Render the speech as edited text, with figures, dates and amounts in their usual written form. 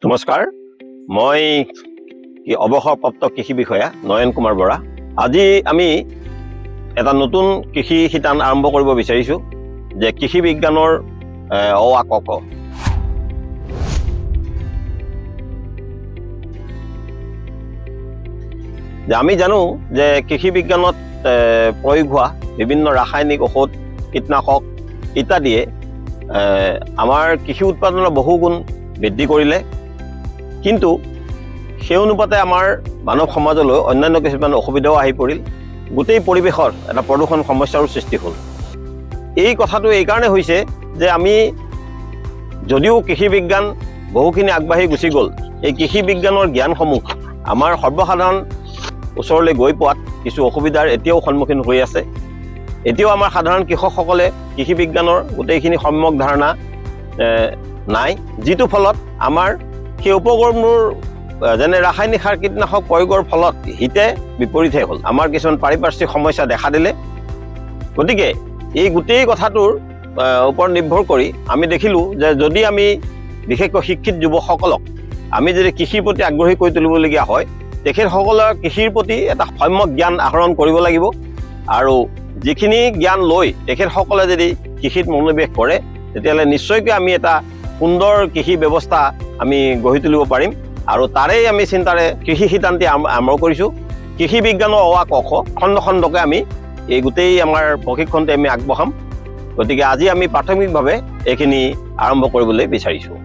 নমস্কাৰ, মই অৱসৰপ্ৰাপ্ত কৃষি বিষয়া নয়ন কুমাৰ বৰা। আজি আমি এটা নতুন কৃষি শিতান আৰম্ভ কৰিব বিচাৰিছোঁ যে কৃষি বিজ্ঞানৰ অ আ ক খ। যে আমি জানো যে কৃষি বিজ্ঞানত প্ৰয়োগ হোৱা বিভিন্ন ৰাসায়নিক ঔষধ, কীটনাশক ইত্যাদিয়ে আমাৰ কৃষি উৎপাদনৰ বহু গুণ বৃদ্ধি কৰিলে, কিন্তু সেই অনুপাতে আমাৰ মানৱ সমাজলৈ অন্যান্য কিছুমান অসুবিধাও আহি পৰিল। গোটেই পৰিৱেশৰ এটা প্ৰদূষণ সমস্যাৰো সৃষ্টি হ'ল। এই কথাটো এইকাৰণে হৈছে যে আমি যদিও কৃষি বিজ্ঞান বহুখিনি আগবাঢ়ি গুচি গ'ল, এই কৃষি বিজ্ঞানৰ জ্ঞানসমূহ আমাৰ সৰ্বসাধাৰণ ওচৰলৈ গৈ পোৱাত কিছু অসুবিধাৰ এতিয়াও সন্মুখীন হৈ আছে। এতিয়াও আমাৰ সাধাৰণ কৃষকসকলে কৃষি বিজ্ঞানৰ গোটেইখিনি সম্যক ধাৰণা নাই, যিটো ফলত আমাৰ সেই উপকৰণবোৰ যেনে ৰাসায়নিক সাৰ, কীটনাশক প্ৰয়োগৰ ফলত হিতে বিপৰীতহে হ'ল, আমাৰ কিছুমান পাৰিপাৰ্শ্বিক সমস্যা দেখা দিলে। গতিকে এই গোটেই কথাটোৰ ওপৰত নিৰ্ভৰ কৰি আমি দেখিলোঁ যে যদি আমি বিশেষকৈ শিক্ষিত যুৱকসকলক আমি যদি কৃষিৰ প্ৰতি আগ্ৰহী কৰি তুলিবলগীয়া হয়, তেখেতসকলৰ কৃষিৰ প্ৰতি এটা সম্যক জ্ঞান আহৰণ কৰিব লাগিব আৰু যিখিনি জ্ঞান লৈ তেখেতসকলে যদি কৃষিত মনোনিৱেশ কৰে, তেতিয়াহ'লে নিশ্চয়কৈ আমি এটা সুন্দৰ কৃষি ব্যৱস্থা আমি গঢ়ি তুলিব পাৰিম। আৰু তাৰেই আমি চিন্তাৰে কৃষি শিতানটি আৰম্ভ কৰিছোঁ। কৃষি বিজ্ঞানৰ অ আ ক খ খণ্ড খণ্ডকৈ আমি এই গোটেই আমাৰ প্ৰশিক্ষণটো আমি আগবঢ়াম। গতিকে আজি আমি প্ৰাথমিকভাৱে এইখিনি আৰম্ভ কৰিবলৈ বিচাৰিছোঁ।